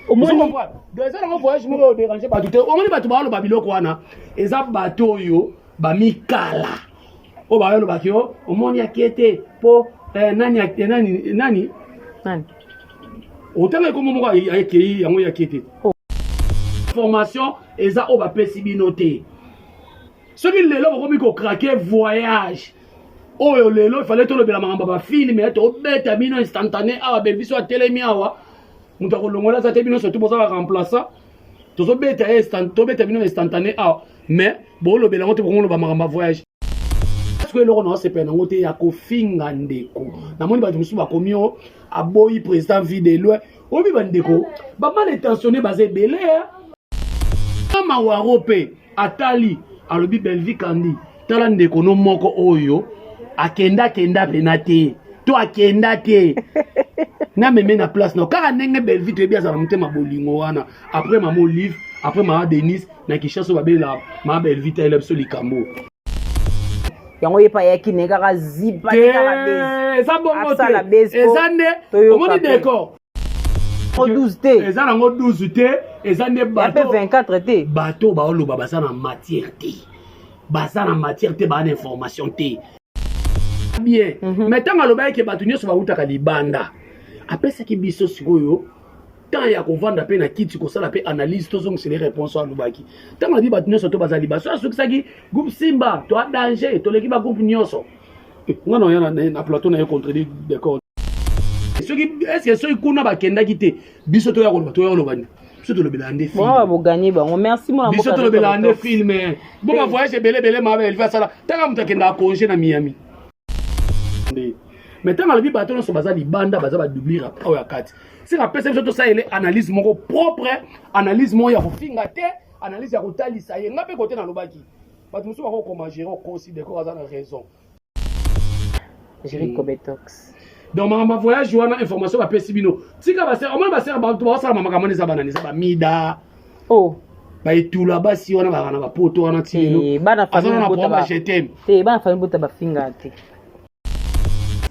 Omoni eza nango voyage moko oderange bato te. Omoni bato baoloba biloko wana, eza bato oyo bamikala oyo bayolobaki yo omoni akie te mpo eh, nani eh, nani nani nani otanga ekombo moko akei yango yakie te. Oh. Formation eza oyo bapesi bino te. Soki lelo bokomi kocraquer voyage oyo, lelo ifale tolobela makambo ya bafilms, tobeta bino instantané awa. Belviso atelemi awa, moto akolongola aza te. Bino surtout boza baremplaçant, tozobeta ye, tobeta bino instantané awa, mais bolobela yango te. Bokomoloba makambo ya voyage. Soki eloko na osepela nango te ya kofinga ndeko, namoni bato mosusu bakomi o aboyi président Vue de Loin. Oyebi, bandeko bamal intentionné baza ebele. Mawaro mpe atali, alobi: "Belvi Kandi, tala ndeko no moko oyo akenda pena te, to akenda te, nameme na place na kaka ndenge Belvi toyebi azala motema bolingo wana." Après mama Olive, après mama Denise na Kinshasa, babela mama Belvi, tayela biso likambo. Yango ye mpe ayaki ne kaka zipa. Te, eza bongo te. Eza nde omoni décor. 12 te. Eza nango 12 te, eza nde bato 24 te. Bato baoloba baza na matière te, baza na matière te, baa na information te bien. Mais ntango alobaki ke bato nyonso bautaka libanda, apesaki biso sikoyo temps ya kovanda mpe na kiti, kosala mpe analyse, tozongisela réponse oyo alobaki. Ntango alobi bato nyonso to baza libaso, asukisaki groupe Simba to a danger, toleki bagroupe nyonso. Nga na oya na plateau na ye contredit décor. Soki est-ce soki kuna bakendaki te, biso toya koloba, toya koloba nini? Biso tolobelaka nde film. Boganye bango, merci mwana. Biso tolobelaka nde film. Bo bavoyage ebele ebele maa Elvi asala, ntanga moto akendaka congé na Miami nde. Mais ntango alobi bato nyonso baza libanda, baza badoublure oyo ya kati, sika apesa biso tosalele analyse moko propre, analyse moko ya kofinga te, analyse ya kotalisa ye. Nga mpe kote nalobaki, bato mosusu bakokoma gérer okosi, décor aza na raison. Jerry Cobetox. Donc makambo voyage wana, information bapesi bino, tika basere. Omoni basere, bato baosala makambo wana, eza banani? Eza bamida. Oh. Baetula basi wana bazalaka na bapoto wana ti lelo aza na problème, je t'aime. Te, bana famille bota bafinga te.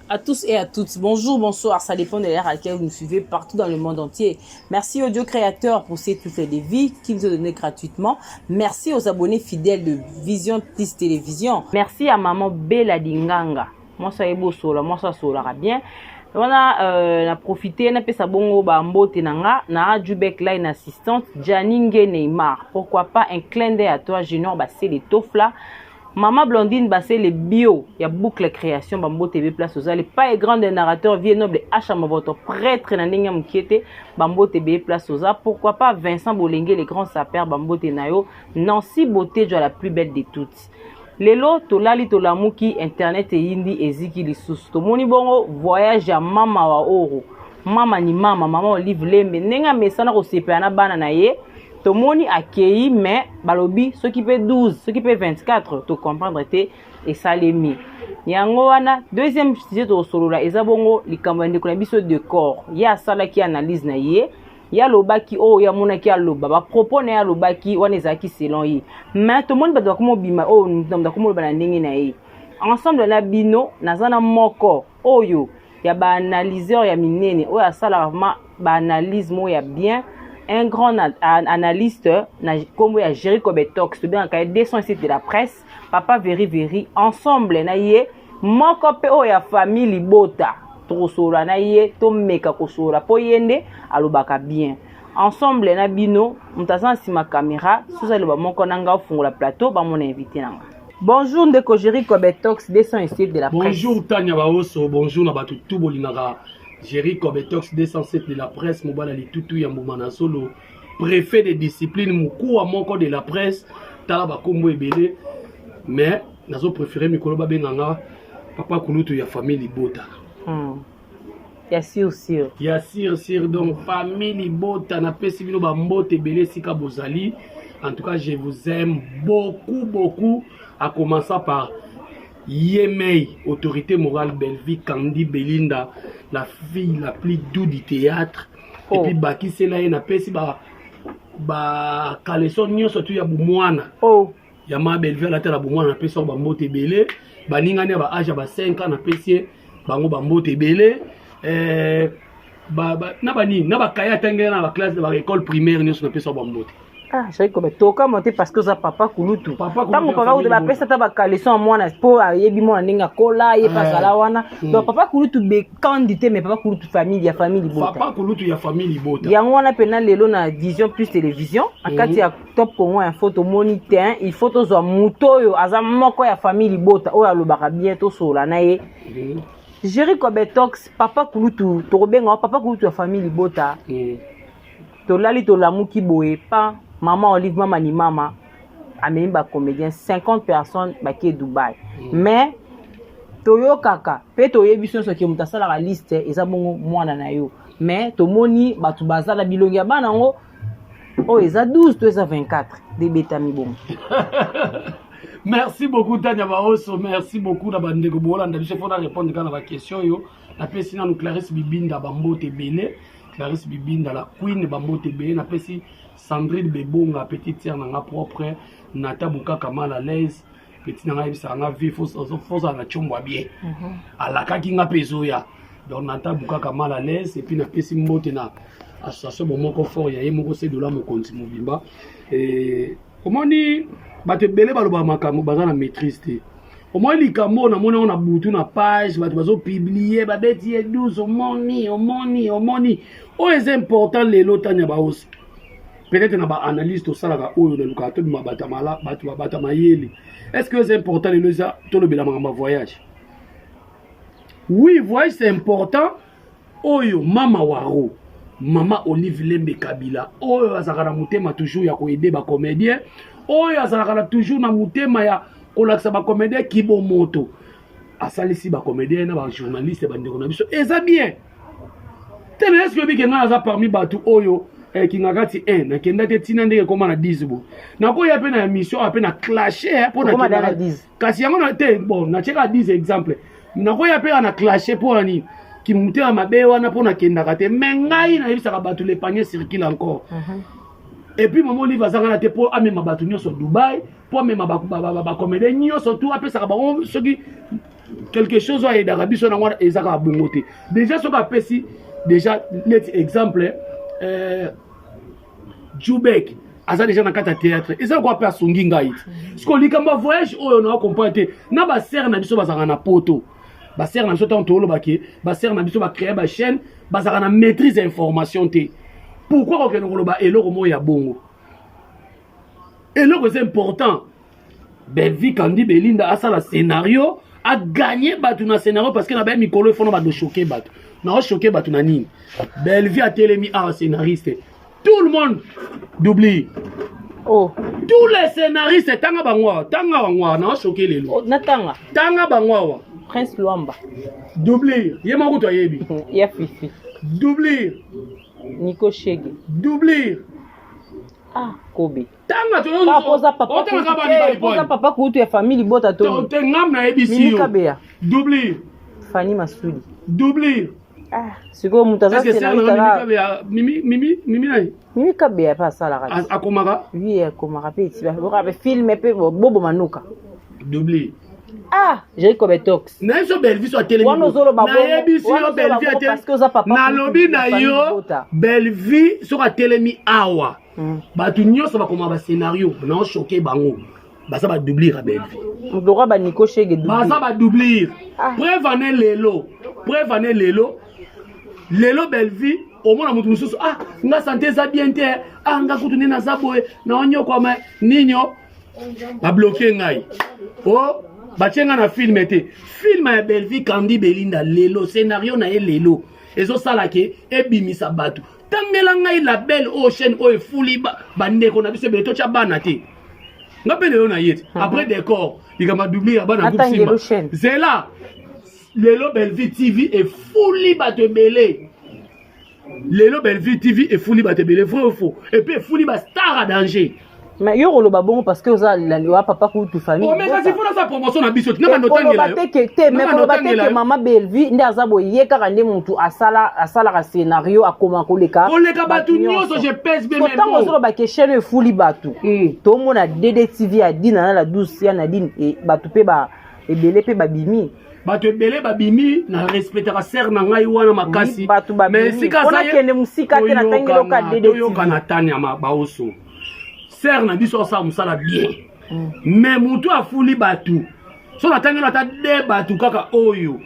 À tous et à toutes, bonjour, bonsoir, ça dépend de l'heure à laquelle vous nous suivez partout dans le monde entier. Merci au Dieu créateur pour ces toutes les vies qu'il nous a données gratuitement. Merci aux abonnés fidèles de Vision Plus Télévision. Merci à maman Bella Dinganga. Moi, ça est beau, moi, ça solera bien. Wana na profite napesa bongo bambote na nga na Jubek Line assistante Janinge Neymar. Pourquoi pas un clin d'œil à toi, Junior Basele Tofla, Mama Blondine Basele Bio ya Boucle Création, bambote ebe place ozali pas et grand narrateur vie noble Achama, votre prêtre na ndenge ya mokie te, bambote ebe place oza. Pourquoi pas Vincent Bolenge, le grand sapeur, bambote na yo. Nancy Beauté, la plus belle de toutes. Lelo tolali, tolamuki, internet eyindi, eziki lisusu. Tomoni bongo voyage ya mama wa oro, mama ni mama, mama Olive Lembe, ndenge amesana kosepela na bana na ye. Tomoni akei, mais balobi soki mpe 12, soki mpe 24, tocomprendre te esalemi yango wana. Deuxième sujet tokosolola eza bongo likambo ya ndeko na biso Decor. Ye asalaki analyse na ye, ye alobaki oyo ye amonaki, aloba bapropos na ye, alobaki wana ezalaki selon ye. Mais tomoni bato bakoma obima oyo moto akoma oloba na ndenge na ye. Ensemble na bino, naza na moko oyo ya baanalyseur ya minene oyo asalaka vraiment baanalyse moko ya bien, un grand analyste na nkombo ya Jerry Cobetox, tobengaka ye 207 de la presse, papa Veri Veri. Ensemble na ye moko mpe oyo ya famille libota, tokosolola na ye, tomeka kosolola mpo ye nde alobaka bien. Ensemble na bino, moto aza na nsima caméra, soki aloba moko na nga, ofungola plateau, bamona invité na nga. Bonjour ndeko Jerry Cobetox 207 de la presse. Bonjour Tania Baoso, bonjour na bato tu bolingaka Jerry Cobetox 207 de la presse, mobala litutu ya mbuma na solo, préfet de discipline, mokuwa moko de la presse, tala bakombo ebele, mais nazo préféré mikolo babenganga papa kulutu ya famille libota. Ya sûr sûr. Ya sûr sûr. Donc famille libota, napesi bino bambote ebele esika bozali. En tout cas, je vous aime beaucoup beaucoup, à commencer par Yemei, autorité morale Belvi Kandi Belinda, la fille la plus doux du théâtre. Oh. Et puis bakisela ye, napesi ba ba caleçon nyonso tu ya bomwana. Oh. Ya ma Belvi alatala bomwana, napesi yango bambote ebele. Baningani ya ba âge ya ba 5 ans, napesi ye bango bambote ebele. Eh, Na banini, na bakaye atangela na baclasse, na baécole primaire nyonso, napesa bambote. Ah, Jerry Kobe, tokama te parce que oza papa kulutu. Ntango papa kulutu bapesa ata bacaleçon ya mwana mpo ayebi mwana ndenge akola, ye mpe azala wana. Donc papa kulutu bekandi te, mais papa kulutu famille ya famille libota. Papa kulutu ya famille libota. Yango wana mpena lelo na Vision Plus Télévision, na kati ya Top Congo Info, tomoni te il faut tozwa moto oyo aza moko ya famille libota, oyo alobaka bien, tosolola na ye. Jerry Kobetox, papa kulutu, tokobenga papa kulutu ya famille libota. Tolali, tolamuki boye pa mama Olive, mama ni mama amemi bacomédien 50 personnes bake Dubai. Mais toyokaka mpe toyebi biso nyonso ke moto asalaka liste eza bongo mwana na yo. Mais tomoni bato baza na bilongi ya bana yango oyo eza 12 to eza 24 debetami bongo. Merci beaucoup, Tania Baoso. Merci beaucoup na bandeko bolanda biso. Mpona répondre kaka na baquestion oyo napesi nanu Clarisse Bibinda bambote ebele. Clarisse Bibinda la queen, bambote ebele. Napesi Sandrine Bebonga, petite sœur na nga propre. Nata Bukaka, mal à l'aise, petit na nga, yebisaka nga vie fozala na tiombo ya bien. Alakaki nga mpe ezoya. Donc Nata Bukaka, mal à l'aise. Et puis napesi mbote na association Bomoko Fort ya ye moko Sedola, mokonzi mobimba. Omoni bato ebele balobaka makambo, baza na maîtrise te. Omoni likambo oyo namoni yango na butu na page, bato bazopublier, babeti ye 12. Omoni, omoni, omoni oyo eza important lelo, Tania Baosi, peut-être na baanalyse tosalaka oyo nalukaka tobima bato bato mayele. Est ce que eza important lelo eza tolobela makambo ya voyage? Oui, voyage, c'est important. Oyo mama waro, mama Olive Lembe Kabila, oyo azalaka na motema toujours ya koaider bacomédien, oyo azalaka na toujours na motema ya kolakisa bacomédien kibomoto, asalisi bacomédien na bajournaliste, bandeko na biso, eza bien te. Mais est-ce oyebi ke ngai aza parmi bato oyo kinga kati 1 nakenda te ntina ndenge ekóma na 10 bo nakoya mpe na émission awa mpe na clashe mpo kasi yango na te. Bon, natieka 10 exemple, nakoya mpe na clashe mpo na nini kimotema mabe wana mpo nakendaka te. Mais ngai nayebisaka bato, le panier circule encore. Et puis mama Olive azanga na te mpo amema bato nyonso Dubai, mpo amema bacomédien nyonso tu, apesaka bango soki quelque chose oyo ayedaka biso nango wana. Eza kaka bongo te. Déjà soki apesi déjà neti exemple Jubek aza déjà na kati ya théâtre, eza lokola mpe asungi ngai te. Siko likambo ya voyage oyo na comprendre te na basere na biso bazalaka na poto, basere na biso, ntango toolobake basere na biso bacréer bachaîne, bazalaka na maîtrise ya information te. Pourquoi kokende koloba eloko moko ya bongo? Eloko eza important, Belvi Kandi Belinda asala scénario, aganye bato na scénario, parce que na baye mikolo efona bado choquer bato. Naochoquer bato na nini? Belvi atelemi awa, scénariste, tout le monde d'oubli. Oh. Tous les scénaristes, tanga bango awa, tanga bango awa, naochoquer lelo. Oh, natanga. Tanga bango awa. Prince Luamba. Doublir ye moko kutu ayebi. Ya Fifi. Doublir. Nico Shege. Doublir. Ah, Kobe. Tanga. Toza papa kutu ya famille libota. To te, ngam nayebisi yo. Kabeya. Doublir. Fani Masudi. Doublir. Ah, sikoyo moto aza scénariste. Mimi, Mimi, Mimi nani? Mimi Kabeya mpe asalaka. Akomaka. Oui, akomaka mpe, eti film mpe Bobo Manuka. Doublir. Ah, Jerry Kobetox. Nayebi so Belvi so atelemi. Wana ozoloba. Nayebisi yo, Belvi atelemi. Nalobi na yo, Belvi soki atelemi awa, bato nyonso bakoma bascénario, naochoquer bango, baza badoublure ya Belvi. Lokwa baniko Shege. Baza badoublure. Preuve ane lelo, preuve ane lelo, lelo Belvi omona moto mosusu: "Ah, nga santé eza bien te. Ah, nga kutu nde naza boye, naonyokwama ninyo, babloquer ngai o oh, batie ngai na film te." Film ya Belvi Kandi Belinda lelo, scénario na ye lelo ezosala ke ebimisa bato. Tangela ngai label oyo, chaîne oyo efuli bandeko na biso ebele. Totya bana te, nga mpe lelo na ye te. Après décor, likambo ya doublure ya bana groupe Simba, zela lelo Belvi TV efuli bato ebele. Lelo Belvi TV efuli bato ebele, vrai ou faux? Et puis efuli bastar à danger. Mais yo koloba bongo parce que oza wa papa kutu famille. Oh, mais kasi fona sa promotion na biso tina bando tangela. Te ke te, mais koloba te ke mama Bellevue nde aza boye, ye kaka nde mutu asala, asalaka scénario, akoma koleka. Koleka bato nyonso, je pèse bien mes mots. Ntango ozoloba ke chaîne efuli bato, tomona DDTV ya Dina na la douce ya Nadine, e bato mpe ba ebele mpe babimi. Bato ebele babimi, na respectaka sere na ngai wana makasi. Bato babimi. Mpona kende mosika te, natangi loka DD. Toyokana, Tania Baoso, sere na biso asala mosala bien. Mais motu afuli bato, so natangeli ata de bato kaka oyo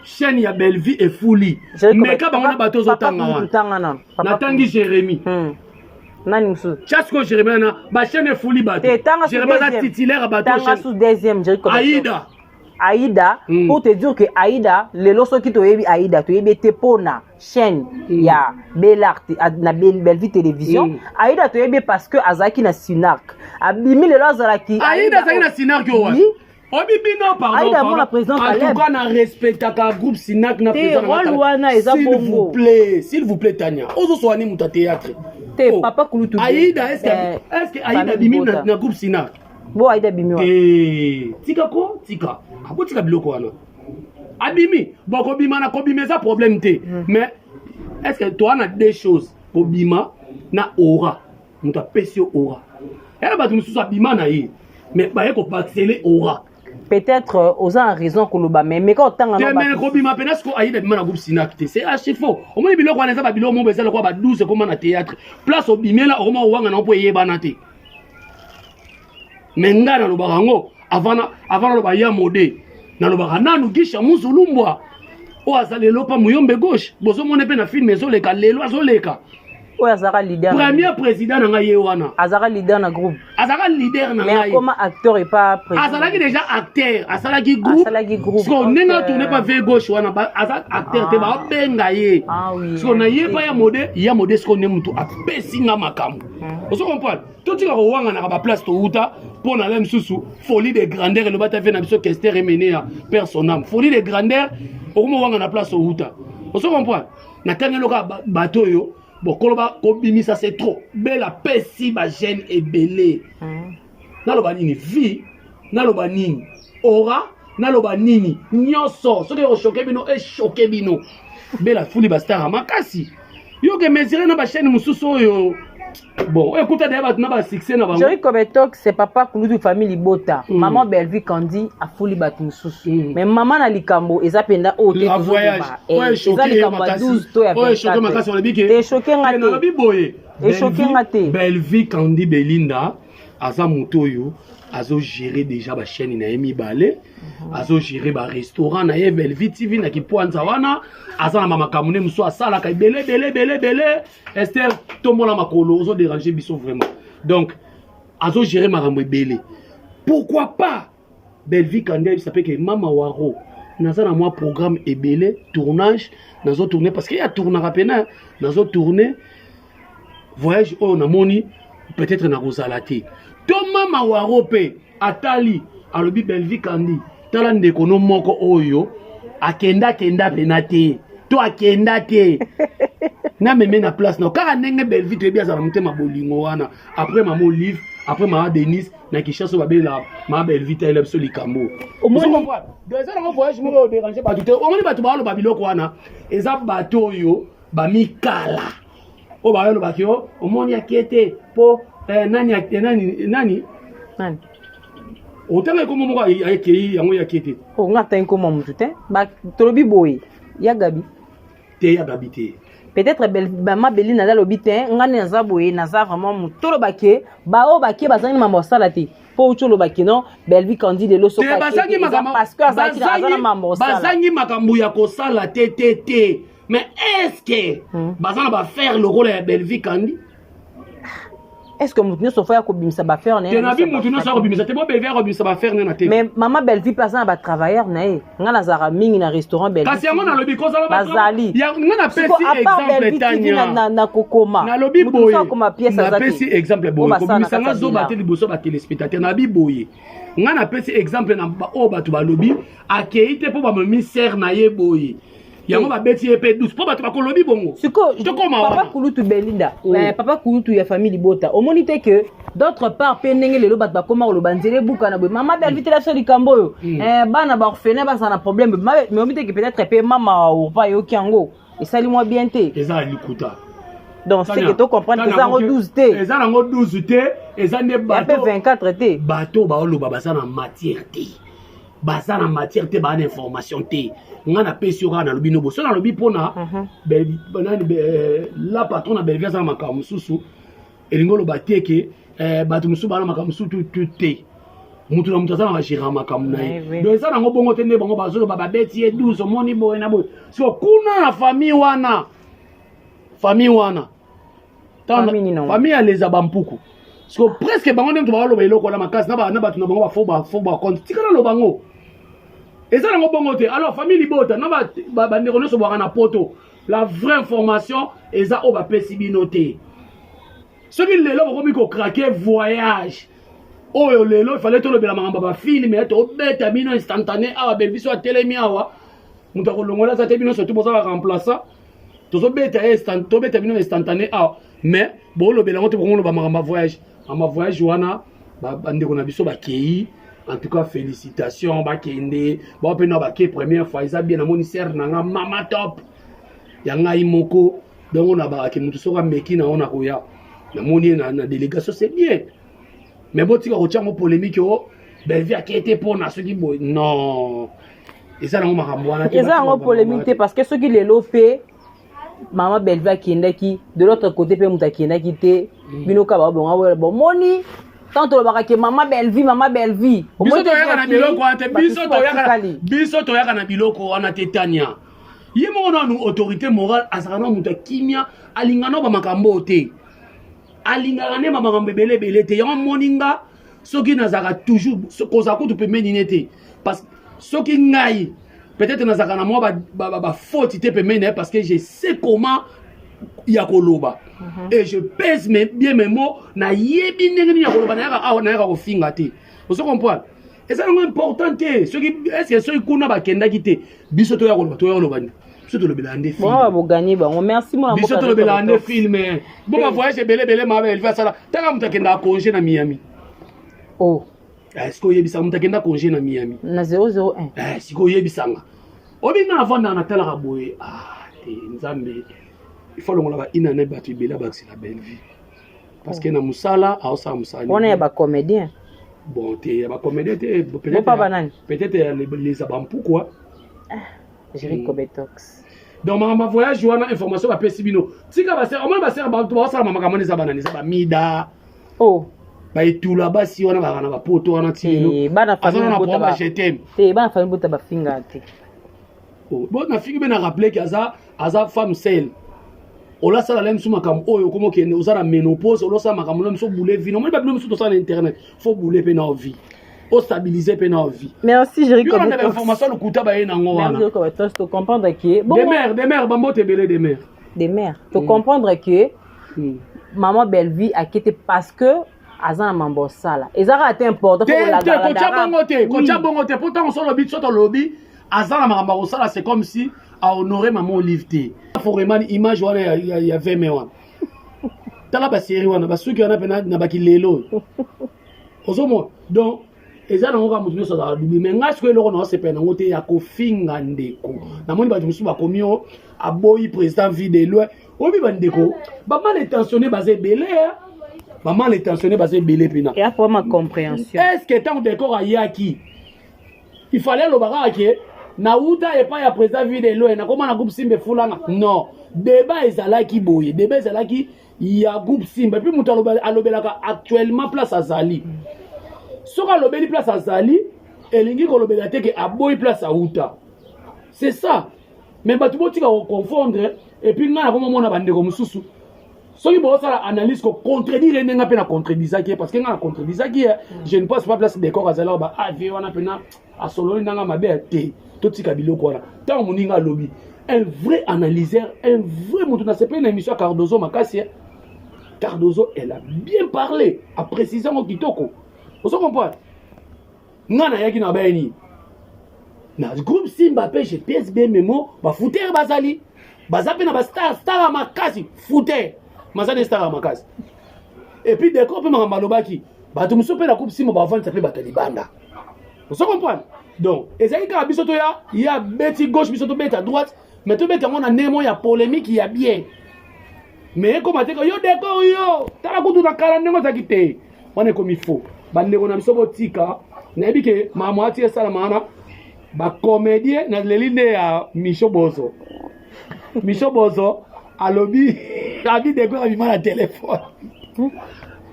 chaîne ya Bellevue efuli, meka bango na bato ozotanga wana. Natangi Jérémie. Nani mosusu? Tia sikoyo Jérémie wana, bachaîne efuli bato. Jérémie aza titulaire ya bato. Aida. Aïda. Pour te dire que Aïda, lelo soki toyebi Aïda, toyebi ete mpona chaîne ya Belart na Bellevue Télévision. Aïda toyebi parce que azalaki na Sinark, abimi lelo azalaki. Aïda azalaki na Sinark oyo oui. Obi bino, pardon. Aïda mona président. En tout cas na respectaka groupe Sinac na président rôle wana eza. S'il vous plaît, s'il vous plaît, Tania, ozoswani moto ya théâtre. Te, oh. Papa Kulutu. Aïda, est-ce que Aïda bimi na groupe Sinac? Bo Aïda bimi wa. Eh, tika ko tika, akotika biloko wana, abimi. Bon, kobima na kobima eza problème te. Mais est ce que toa na deux choses, kobima na aura? Moto apesi yo aura, yana bato mosusu abima na ye, mais baye kobakisele aura. Peut-être oza na raison koloba, mais meka otanga. Te, mais kobima mpena siko Aïda bima na groupe Sinac te, c'est archi faux. Omoni biloko wana eza babiloko moko eza lokola ba 12 ekoma na théâtre. Place obimela, okoma owanga nango mpo eyebana te. Mais ngai nalobaka yango avant naloba ya mode, nalobaka nanu Gisha Muzulumbwa oyo aza lelo pa Muyombe Gauche, bozomona mpe na film ezoleka lelo, azoleka. Oyo azalaka leader. Premier président na ngai ye wana. Azalaka leader na groupe. Azalaka leader na ngai. Akoma acteur et pas président. Azalaki déjà acteur, asalaki groupe. Asalaki groupe. Siko ndenge atourne pa V Gauche wana, aza acteur te, baobenga ye. Siko na ye pa ya mode, ya mode siko nde motu apesi nga makambo. Ozo comprendre? Totika kowanganaka baplace touta mpo na le mosusu. Folie de grandeur, eloba ta ve na biso Kester Emene ya père son âme, folie de grandeur, okoma owanga na place outa. Ozo comprendre? Natangeli oka bato oyo bokoloba kobimisa, c'est trop. Bela apesi bajeune ebele. Naloba nini? Vie, naloba nini? Aura, naloba nini? Nyonso soki ekochoquer bino, echoquer bino. Bela fuli bastar ya makasi, yoke mesure na bachaîne mosusu oyo. Bon, oyo ekuta deya bato na basuccès na bango. Jerry Kobetok, c'est papa Kulutu, famille libota. Maman Bellevue Kandi afuli bato mosusu. Mais mama na likambo eza mpenza oyo te. Voyage oyo eza likambo ya 12 to ya 24 makasi, olobi ke echoquer nga te. Nalobi boye. Echoquer nga te. Bellevue Kandi Belinda aza moto oyo azogérer déjà bachaîne na ye mibale, azogérer barestaurant na ye Bellevue TV na Kipwanza wana, aza na bamakambo nde mosusu asalaka ebele ebele ebele ebele. Ester, tombola makolo, ozodéranger biso vraiment. Donc azogérer makambo ebele. Pourquoi pas Bellevue Kandi ayebisa mpe ke mama waro, naza na mwa programme ebele, tournage nazotourne, parce que ye atournaka pena, nazotourne voyage oyo namoni peut-être nakozala te. To mama waro mpe atali, alobi: "Bellevue Kandi, tala ndeko no moko oyo akenda pena te, to akenda te, nameme na place na kaka ndenge." Bellevue toyebi azala motema bolingo wana. Après mama Olive, après mama Denise na Kinshasa, babelaka mama Bellevue, tayela biso likambo. Eza nango voyage moko odéranger bato te. Omoni bato baoloba biloko wana, eza bato oyo bamikala oyo bayolobaki yo omoni ake te mpo nani nani nani. Nani? Otanga ekoma moko akei yango yaki te. Nga atangi koma motu te. Tolobi boye, ya Gabi. Te, ya Gabi te. Peut-être mama Belinda aza alobi te, nga nde naza boye, naza vraiment motu. Toloba ke baoyo bake bazangi mambo osala te, mpo uti olobaki non, Bellevue Kandi lelo soki parce que azalaki aza na mambo osala. Bazangi makambo ya kosala te te te, mais est ce que baza na baaffaire lokola ya Bellevue Kandi? Est ce que motu nyonso faut ya kobimisa baaffaire na ye? Te, nabi motu nyonso akobimisa te. Bo Bellevue akobimisa baaffaire ne na te. Mais mama Bellevue mpe aza na batravailleur na ye. Nga nazalaka mingi na restaurant Bellevue. Kasi yango nalobi kozala. Bazali. Nga napesi exemple, Tania. Na kokoma. Nalobi boye, napesi exemple boye, kobimisa nga zoba te liboso batéléspectateur. Nabi boye, nga napesi exemple na oyo bato balobi akei te mpo bamemi sere na ye boye, yango babeti ye mpe 12 mpo bato bakolobi bongo. Sikoyo papa Kulutu Belinda, papa Kulutu ya famille libota, omoni te ke d'autre part mpe ndenge lelo bato bakóma koloba nzela ebukana boye, mama Bellevue tela biso likambo oyo, bana baorphelin bazala na problème, mais omoni te ke peut-être mpe mama Orva ayoki yango, esali mwa bien te? Eza likuta. Donc c'est que tocomprendre eza yango 12 te. Eza nango 12 te, eza nde bato mpe 24 te. Bato baoloba baza na matière te. Baza na matière te, baa na information te. Nga napesi yo kaka, nalobi no boso, nalobi mpona nani, la patron na Bellevie aza na makambo mosusu. Elingi oloba te ke bato mosusu baa na makambo mosusu tu te. Mutu na mutu aza na bagérer makambo na ye. Donc eza nango bongo te nde bango bazoloba babeti ye 12, omoni boye na boye. So kuna na famille wana, famille wana, famille ya leza bampuku, siko presque bango nde moto bakoloba eloko wana makasi na bato na bango, bafaux bacompte. Tika naloba ngo, eza nango bongo te. Alors famille libota na bandeko nyonso bwaka na Poto, la vraie information eza oyo bapesi bino te. Soki lelo bokomi kocraquer voyage oyo, lelo ifale tolobela makambo ya bafilm, tobeta bino instantané awa. Biso atelemi awa, moto akolongola aza te. Bino surtout boza baremplaçant. Tozobeta ye, tobeta bino instantané awa, mais bolobela yango te. Bokongoloba makambo ya voyage, makambo ya voyage wana, bandeko na biso bakei. En tout cas, félicitation, bakende bao mpe na bake première fois, eza bien. Namoni sere na nga, mama top ya ngai moko. Donc na bakake motu soki ameki na yo na koya, namoni ye na délégation, c'est bien. Mais botika kotia yango polémique o Bellevie ake te mpona soki boye. Non, eza nango makambo wana. Eza yango polémique te, parce que soki lelo mpe mama Bellevie akendaki, de l'autre côté mpe moto akendaki te. Bino kaka babonga bomoni tant tolobaka ke mama Bellevie, mama Bellevie. Biso toyaka na biloko wana te. Biso toyaka na biloko wana te. Tania ye moko nanu autorité morale, azalaka na moto ya kimia, alinga no bamakambo oyo te, alingaka nde bamakambo ebele ebele te. Yango amoni nga soki nazalaka toujours kozala kutu pembeni ne te, parce que soki ngai peut-être nazalaka na mwa bafaute te pembeni na ye, parce que je sais comment ya koloba et je pèse bien mes mots. Nayebi ndenge nini ya koloba. Nayaka awa, nayaka kofinga te. Ozo comprendre? Eza nango important te. Soki est-ce soki kuna bakendaki te, biso toya koloba, toya koloba nini? Biso tolobelaka nde film. Boganye bango, merci. Mona biso tolobelaka nde film. Bo bavoyage ebele ebele mabe Elvi asala. Tanga moto akendaka congé na Miami. Oh. Sikoyo oyebisanga moto akenda congé na Miami. Na 001. Sikoyo oyebisanga obi nga navandaka, natalaka boye. Ah te, Nzambe, il faut longola baina na bato ebele abakisela Bellevie, parce que na mosala aosala mosala. Wana ya bacomédien. Bon, te, ya bacomédien te. Bopa banani? Peut-être ya leza bampuku. Jerry Kobetox. Donc makambo ya voyage wana, information bapesi bino, tika basere. Omoni basere, bato baosala makambo wana, eza banani? Eza bamida. Oh. Baetula basi wana bazalaka na bapoto wana ti lelo. Bana. Aza na problème, je t'aime. Te, bana famille bota bafinga te. Bo nafingi mpe na rappele ke aza femme seule. Olasala la misu makambo oyo okoma okende, oza na ménopause, olosala makambo na miso obule vie. Omoni babilo misu tosala na internet, faut bule mpe na vie, ostabilize mpe na vie. Merci, Jerry. Yolanda, bainformation lokuta baye nango wana. Merci, Kobetox. To comprendre que Demer, demer, bambote ebele, demer. Demer, to comprendre que maman Bellevue akete parce que aza na mambo osala, eza kaka te important. Te te, kotia bongo te, kotia bongo te, po ntango so olobi, so tolobi aza na makambo ya kosala, c'est comme si ahonore mama Olive te. Foremani image wana ya 20 mai wana, tala basérie wana, basuki wana mpe na bakilelo ozomona. Donc eza nango kaka moto nyonso azalaka dubi. Mais ngai sikoyo eloko na osepela nango te ya kofinga ndeko. Namoni bato mosusu bakomi o aboyi président Vue de Loin. Oyebi, bandeko bamal intentionné baza ebele, bamal intentionné baza ebele mpena. Ya problème ya compréhension. Est ce que ntango décor ayaki, il fallait aloba kaka ke nauta epai ya président Vue de Loin, nakoma na groupe Simba efulanga? Non, débat ezalaki boye, débat ezalaki ya groupe Simba. Et puis moto alobelaka actuellement place azali. Soki alobeli place azali, elingi kolobela te ke aboyi place auta. C'est ça. Mais bato botika koconfondre. Et puis ngai nakomomona bandeko mosusu, soki bosala analyse, kocontredire ndenge mpe na contredisaki ye, parce que ngai na contredisaki ye, je ne pense pas place décor azali ba ave wana mpena asololi nanga mabe te. Totika biloko wana. Ntango moninga alobi, un vrai analyseur, un vrai moto, nasepeli na émission ya Cardozo makasi. Cardozo, elle a bien parlé, aprécise yango kitoko. Ozo comprendre? Ngai nayaki na bayeni na groupe Simba mpe je pèse bien mes mots. Bafutere bazali, baza mpe na bastar, star ya makasi. Futere maza nde star ya makasi. Et puis décor mpe makambo alobaki, bato mosusu mpe na groupe Simba bavandisa mpe bato ya libanda. Ozo comprendre? Donc ezali kaka biso toya ya beti gauche, biso tobeta droite, mais tobeta yango na ndenge moko ya polémique ya bien. Mais ekoma te yo décor, yo tala kutu na kala ndenge ozalaki te. Wana ekomi faux. Bandeko na biso, botika. Nayebi ke makambo ati esalama wana, bacomédien naleli nde ya Micho Bozo. Micho Bozo alobi abi Décor abima na téléphone.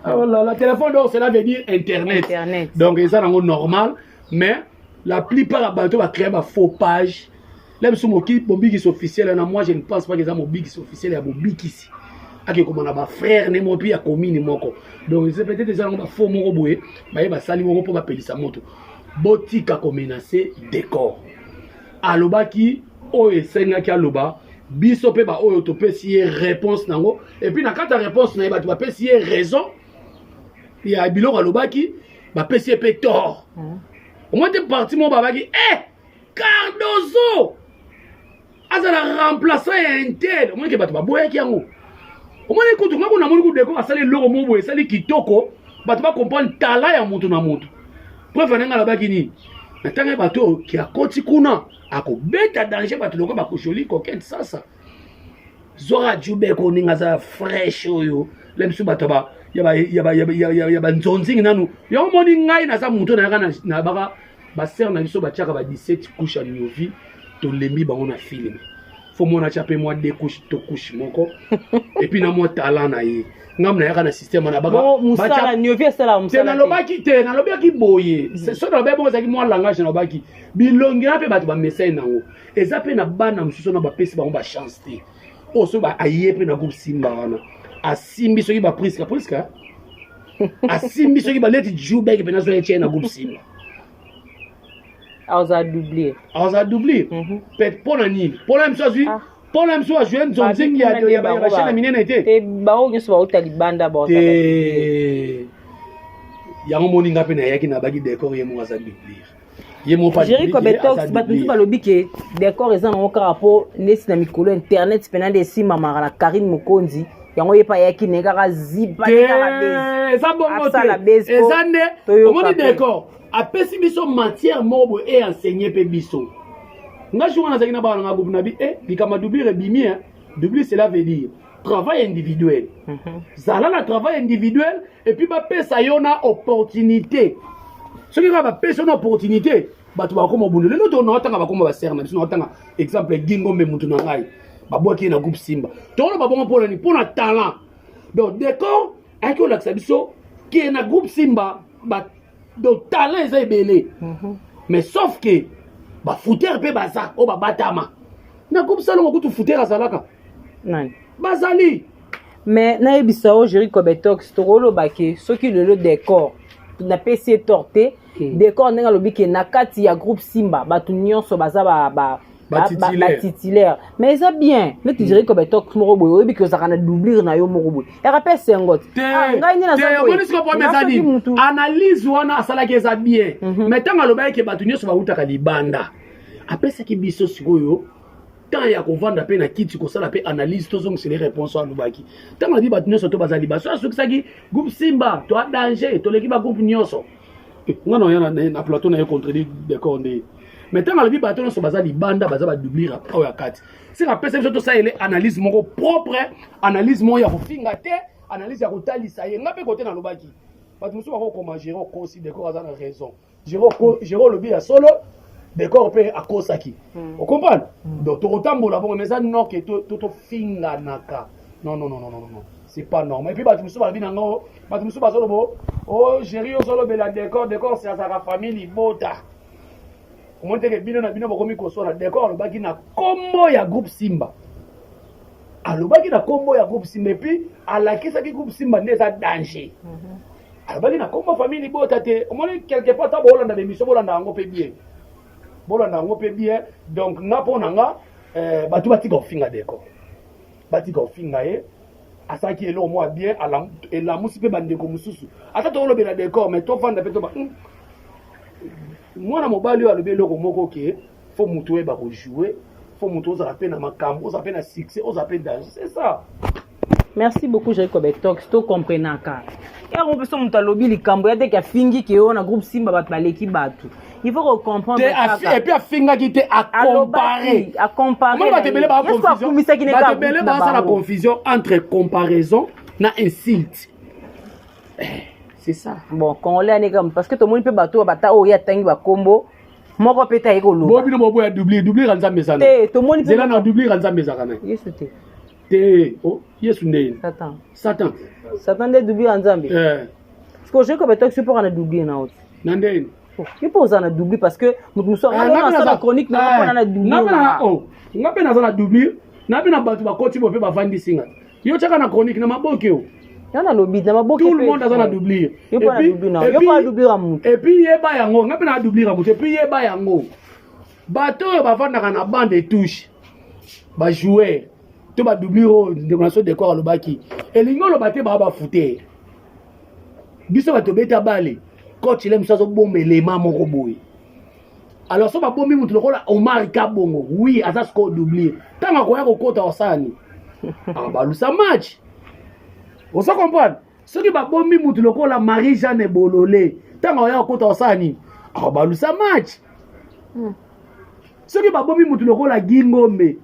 Oh là là, téléphone, donc cela veut dire internet. Internet. Donc eza nango normal, mais la plupart ya bato bacréer ba faux page la biso moki mobikisi officiel na moi, je ne pense pas que eza mobikisi officiel ya bobikisi akekoma na bafrère ne moko mpe ya commune moko. Donc c'est peut-être eza nango bafaux moko boye, baye basali moko mpo bapelisa moto. Botika komenacer Décor. Alobaki oyo esengaki aloba, biso mpe baoyo topesi ye réponse nango. Et puis na kati ya réponse na ye, bato bapesi ye raison ya biloko alobaki, bapesi ye mpe tort. Omoi te parti moko babaki e Cardozo azala remplaçant ya intel. Omoni ke bato baboyaki yango. Omoni kutu nga kuna, namoni kutu Décor asali eloko moko boye, esali kitoko, bato bacomprendre tala ya moto na moto. Preuve, ndenge alobaki nini na ntango ya bato oyo ke akoti kuna akobeta danger, bato lokola bakojoli kokente sasa zwaka jubeko ndenge aza fraîche oyo le biso bato ya banzonzingi nanu yango. Moni ngai naza moto nayaka na baka basere na biso batiaka ba 17 couche ya niovi, tolembi bango na film. Fo mwana atya mpe mwa deux couche to couche moko et puis na mwa talent na ye. Ngambo nayaka na système wana. Mosala niovi esala. Te, nalobaki te, nalobaki boye. So nalobaki bongo, ezalaki mwa langage. Nalobaki bilongi na mpe bato bamesai nango, eza mpe na bana mosusu wana bapesi bango bachance te. Oyo soki aye mpe na groupe Simba wana, asimbi soki bapriska priska, asimbi soki baleti jubek mpe nazwa etie na groupe Simba. Aza doublé. Aza doublé mpe mpo na nini? Mpo na biso azwi, mpo na biso azwi nzonzingi ya bachaîne minene te. Bango nyonso bauta libanda. Te, yango moninga mpe nayaki na baki Décor ye moko aza doublure ye moko. Jerry Kobetox, bato mosusu balobi ke Décor eza nango kaka mpo neti na mikolo internet mpena nde esimbamaka na Karine Mokonzi, yango ye mpe ayaki na ye kaka zipa. Eza bongo te, eza nde omoni Décor apesi biso matière moko boye e enseigné mpe biso. Nga jour wana nazalaki na bana nanga groupe na bi e likambo ya doublure ebimi. Doublure, cela veut dire travail individuel. Zala na travail individuel et puis bapesa yo na opportunité. Soki kaka bapesa yo na opportunité, bato bakoma obundu. Lelo to naotanga bakoma basere na biso, naotanga exemple Gingombe, mutu na ngai, babwaki ye na groupe Simba. Tokoloba bongo mpona nini? Mpona talent. Donc Décor ayaki kolakisa biso ke na groupe Simba ba, donc talent eza ebele, mais sauf ke bafutere mpe baza oyo babatama na groupe Salongo. Kutu futere azalaka. Nani? Bazali. Mais nayebisa yo, Jerry Kobetox, tokoloba ke soki lelo Décor, napesi ye tort te. Décor ndenge alobi ke na kati ya groupe Simba bato nyonso baza ba batitulaire, mais eza bien neti Jerry Kobetox moko boye, oyebi ke ozalaka na doublure na yo moko boye, yaka mpe esengo te. Ngai nde naza. Analyse wana asalaki eza bien, mais ntango alobaki ke bato nyonso bautaka libanda, apesaki biso sikoyo temps ya kovanda mpe na kiti kosala mpe analyse, tozongisela réponse oyo alobaki. Ntango alobi bato nyonso to baza libaso, asukisaki groupe Simba to a danger, toleki bagroupe nyonso. Nga na oya na plateau na ye contredit Décor nde, mais ntango alobi bato nyonso baza libanda baza badoublure oyo ya kati, sika apesa biso tosalele analyse moko propre, analyse moko ya kofinga te, analyse ya kotalisa ye. Nga mpe kote nalobaki, bato mosusu bakokoma Géro okosi, Décor aza na raison. Géro olobi ya solo, Décor mpe akosaki. Ocomprendre? Donc tokotambola bongo, mais eza noke tofinganaka. Non, non, non, non, non, non, c'est pas normal. Et puis bato mosusu balobi nango, bato mosusu bazoloba o Géri ozolobela Décor, Décor se azalaka famille libota. Omoni teke bino na bino bokomi koswana. Décor alobaki na kombo ya groupe Simba, alobaki na kombo ya groupe Simba et puis alakisaki groupe Simba nde eza danger. Alobaki na kombo famille libota te. Omoni, quelque part ta bolanda bémission, bolanda yango mpe bien, bolanda yango mpe bien. Donc nga, mpo na nga, bato batika kofinga Décor, batika kofinga ye. Asalaki eloko moko ya bien, elamusi mpe bandeko mosusu. Ata tokolobela Décor, mais tovanda mpe toba mwana mobali oyo alobi eloko moko ke fo motu oyeba kojouer, fo motu ozala mpe na makambo, ozala mpe na succès, ozala mpe danger, c'est ça. Merci beaucoup, Jerry Kobetox. Tocomprenaka yango mpe so moto alobi likambo ya teke afingi ke oyo na groupe Simba bato baleki bato, il faut kocomprendre. Et puis afingaki te, acompare. Acompare. Bato ebele bato ebele basala confusion entre comparaison na insulte. C'est ça. Bon, congolais ane kaka, parce que tomoni mpe bato oyo bata oyo ye atangi bakombo moko mpe te aye koloba. Bo bino boboya doublure, doublure ya Nzambe eza na te, tomoni mpe zela na doublure ya Nzambe ezalaka na Yesu te. Te, oh, Yesu nde Satan. Satan. Satan nde doublure ya Nzambe. Eh. Parce que ojoki kobeta biso mpoka na doublure na yo te. Na ndeni? Yo mpo oza na doublure, parce que moto mosusu asala chronique na mpona na doublure. Nga mpe naza na doublure, na mpe na bato bakoti bo mpe bavandisi nga. Yo tiaka na chronique na maboke o. Yo nalobi na maboke. Tout le monde aza na doublure. Yo mpo na doublure na yo, mpo na doublure ya moto. Et puis yeba yango, nga mpe na doublure ya moto. Et puis yeba yango. Bato oyo bavandaka na bande de touche, ba joueur to ba doublure oyo ndeko na so décor alobaki, elingi oloba te baa bafute. Biso bato beta bale, coach le mosusu azobomba elema moko boye. Alors so babombi moto lokola Omar Kabongo, oui, aza sikoyo doublure. Ntango akoya kokota osala nini? Abalusa match. Oza comprendre? Soki babombi moto lokola Marie Jeanne Bolole, ntango akoya kokota osala nini? Abalusa match. Soki babombi moto lokola Gingombe,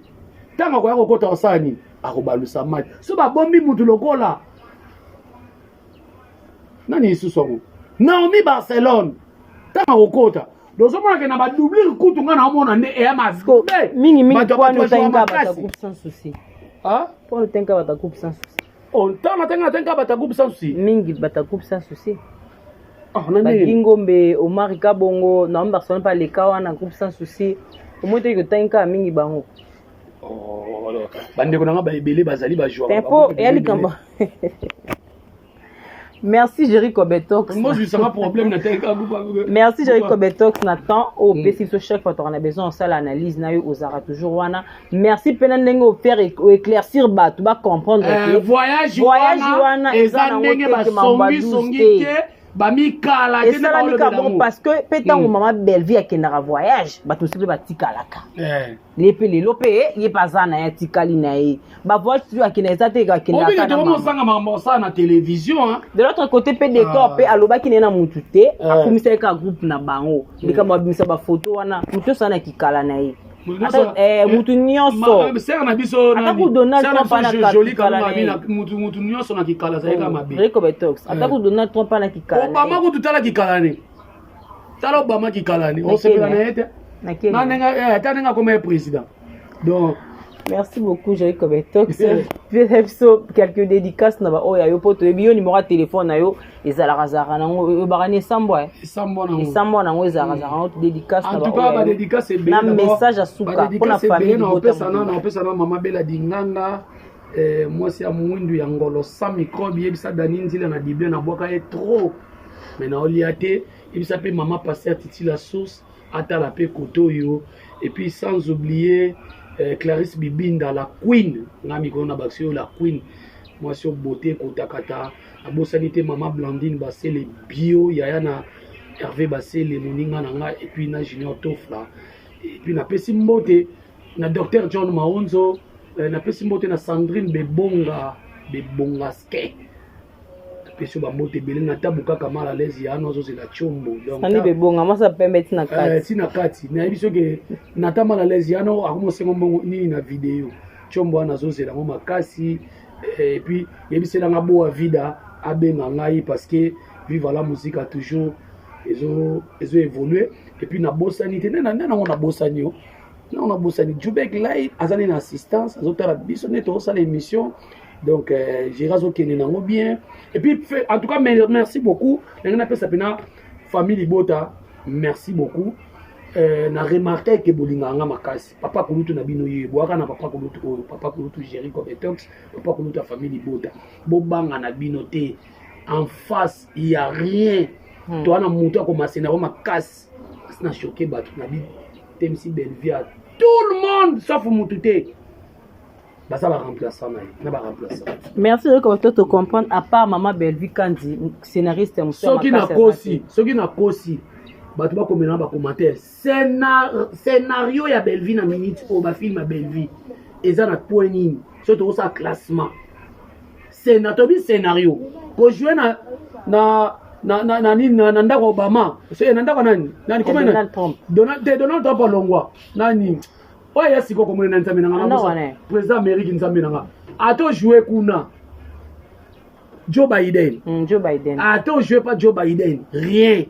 ntango akoya kokota osala nini? Akobalusa match. Soki babombi moto lokola nani lisusu yango, Naomi Barcelone, ntango akokota, tozomona ke na badoublure kutu nga naomona nde eya mabe. Mingimingi mpona otangi kaka bato ya groupe Sans Souci. Mpona otangi kaka bato ya groupe Sans Souci. Ntango natangi bato ya groupe Sans Souci. Mingi bato ya groupe Sans Souci. Bagingombe, Omar Kabongo, Naomi Barcelone mpe aleka wana groupe Sans Souci. Omoi toki kotangi kaka mingi bango. Bandeko na nga baebele bazali bajoueur. Mpo eya likambo. Merci Jerry Kobetox. Moi je sera problème na teka. Merci Jerry Kobetox na temps au pesi so chaque fois on a besoin osala analyse na yo, ozara toujours wana. Merci pena ndenge o faire éclaircir bato ba comprendre que voyage wana eza ndenge ba songi songi te, bamikala te. Esalami ka bon, parce que mpe ntango mama Bellevie akendaka voyage, bato mosusu mpe batikalaka. Ye mpe lelo mpe ye mpe aza na ye, atikali na ye. Bavoyage mosusu akenda eza te akendaka. Osanga makambo osala na télévision. De l'autre côté mpe décor mpe alobaki na ye na mutu te, akumisaki kaka groupe na bango. Likambo abimisa bafoto wana, mutu nyonso aza na kikala na ye, mutu nyonso. Sere na biso. Atako Donald Trump ana kikala na ye, mutu nyonso na kikala azalaki mabe. Rico Betox, atako Donald Trump ana kikala. Obama kutu, tala kikala ne, tala Obama kikala ne, osepela na ye te na ndenge ata ndenge akoma ye président, donc. Merci beaucoup Jerry Kobetox. Biso quelques dédicaces na ba oyo yo po toyebi yo, numéro ya téléphone na yo ezalaka zalaka nango, oyebaka ni esambwa. Esambwa nango. Esambwa nango, ezalaka zalaka nango. Dédicace na ba oyo badédicace na message ya suka mpona famille. Naopesa na naopesa na mama Bela Dinganga, mwasi ya mwindu ya ngolo sans microbe. Yebisa Dani Nzila na Dible nabwaka ye trop, mais naolia te. Yebisa mpe mama Paster Titi la source atala mpe kote oyo. Et puis sans oublier Clarisse Bibinda la queen, nga mikolo na bakisi oyo la queen, mwasi oyo beauté ekotakata. Abosani te mama Blandine Basele bio, yaya na Hervé Basele, moninga na nga, et puis na Junior Tofla. Et puis napesi mbote na docteur John Maonzo, napesi mbote na Sandrine Bebonga Bebonga ske, napesi yo bambote ebele na tabu kaka mal à l'aise ya ano azozela tiombo. Sandi Bebonga, mwasi pembe ntina kati. Ntina kati, nayebi soki nata mal à l'aise yano akomosenga mbongo nini na video tiombo wana, azozela yango makasi. Et puis yebiselanga boa vida abenga ngai, parce que Viva la Musique toujours ezo ezo évoluer. Et puis nabosani te nde nango, nabosani yo nango, nabosani Jubek Live, aza nde na assistance, azotala biso nde tozosala émission. Donc Géra azokende nango bien. Et puis en tout cas merci beaucoup. Ndenge napesa mpena famille libota merci beaucoup. Na remarque ke bolingaka nga makasi. Papa kulutu na bino ye bwaka na papa kulutu oyo, papa kulutu Géri Kobetox, papa kulutu ya famille libota, bobanga na bino te, en face il y a rien. To wana moto akomase na makasi asi na choqué bato na bitemisi Bellevie, tout le monde sauf motu te baza baremplaçant na ye na baremplaçant. Merci Oyoka, to comprendre à part mama Bellevue Kandi, scénariste. Soki nakosi, bato bakomela na bacommentaire. Scénario ya Bellevue na minute oyo, bafilm ya Bellevue eza na point nini? Soki tokosala classement, tobi scénario kojouer na nini, na ndako Obama, na ndako nani nani? Donald Trump. Donald Trump alongwa, nani oyo ya sikoyo komona na Nzambe na nga, président Amérique, Nzambe na nga, ata ojouer kuna. Joe Biden. Joe Biden. Ata ojoue pas Joe Biden, rien.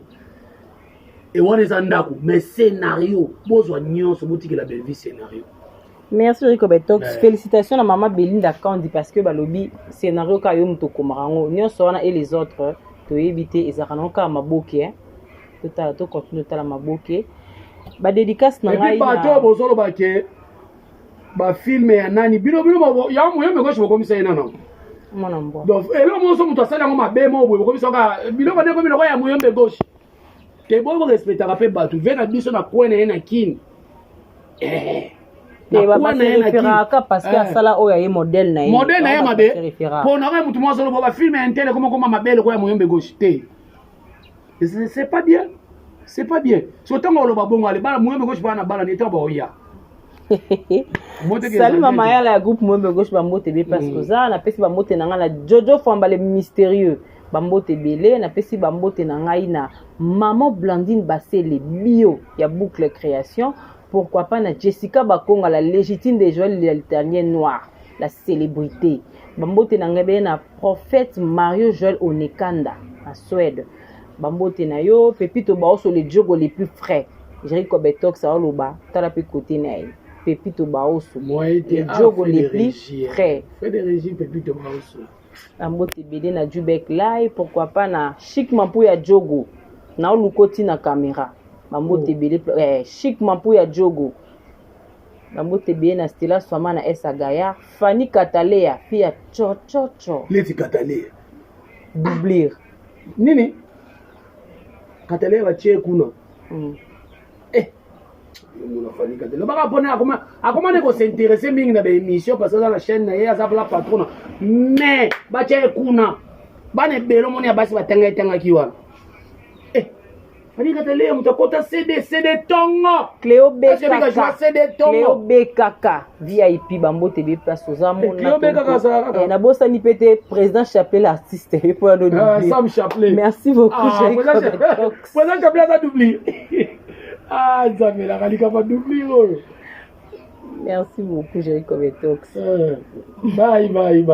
E wana eza ndako, mais scénario bozwa nyonso, botikela Bellevue scénario. Merci Rico Betox. Ouais. Félicitations à maman Belinda Kandi, parce que balobi scénario ka yo moto okomaka yango nyonso wana et les autres toyebi te, ezalaka nango kaka maboke, hein. Totala, tocontinue totala maboke, badédicace na et puis ngai. Bato oyo bozoloba ke bafilm ya nani, bino bino ya Muyombe Gauche, bokomisa ye nano. Mwana mbwa. Donc eloko moso moto asali yango mabe mo boye, bokomisa kaka biloko nde komi lokola ya Muyombe Gauche te. Borespectaka mpe bato ve na biso na kwe na ye na Kini. Te, baseréféraka parce que asala oyo aye modèle na ye. Modèle na ye mabe. Baseréféraka. Mpo na oyo motu mwasi oloba bafilm ya intele koma koma mabe lokola ya Muyombe Gauche te, c'est pas bien, c'est pas bien. So ntango oloba bongo, ale bana Muyombe Gauche, bana bana neti baoya. Salut mama Yala ya groupe Muyombe Gauche, bambote ebele parce que oza. Napesi bambote na ngai na Jojo Famba le mystérieux, bambote ebele. Napesi bambote na ngai na maman Blandine Basele bio ya Boucle Création, pourquoi pas na Jessica Bakonga, la légitime de Joël, l'Italien noir, la célébrité. Bambote na ngai ebele na prophète Mario Joël Onekanda na Suède, bambote na yo. Pepito Baoso, le jogo le plus frais, Jerico Betox aoloba, tala mpe kote na ye Pepito Baoso, le jogo le plus frais. Fait de régime, Pepito Baoso. Bambote ebele na Jubek Lai, pourquoi pas na Chic Mampu ya jogo na oluka na caméra, bambote ebele. Chic Mampu ya jogo, bambote ebele na Stela Swama na Esa Gayard, Fanny Katalea, fi ya chochocho. Leti Katalea. Doublir. Nini, Katalea batie kuna. Eh, mona Fanny Katalea lobaka mpona akoma ne kos'intéresser mingi na baémission parce que aza na chaîne na ye, aza la patrona, mais batia ye kuna, bana ebele omoni ya basi batanga etangaki wana. Eh, Fanny Katalea, moto akota CD CD ntongo. Cléo. BKK. CD. Cléo. Ntongo. BKK VIP, bambote ebele place oza. Cléo BKK azala kaka. Nabosani mpe te président Chapelet, artiste ye mpo ya Ah, Sam Chapelet. Merci beaucoup. Ah, Jericho Betox. Président Chapelet aza doubli. Ah, nzambelaka likambo doubli oyo. Merci beaucoup, Jericho Betox. Bye bye bye.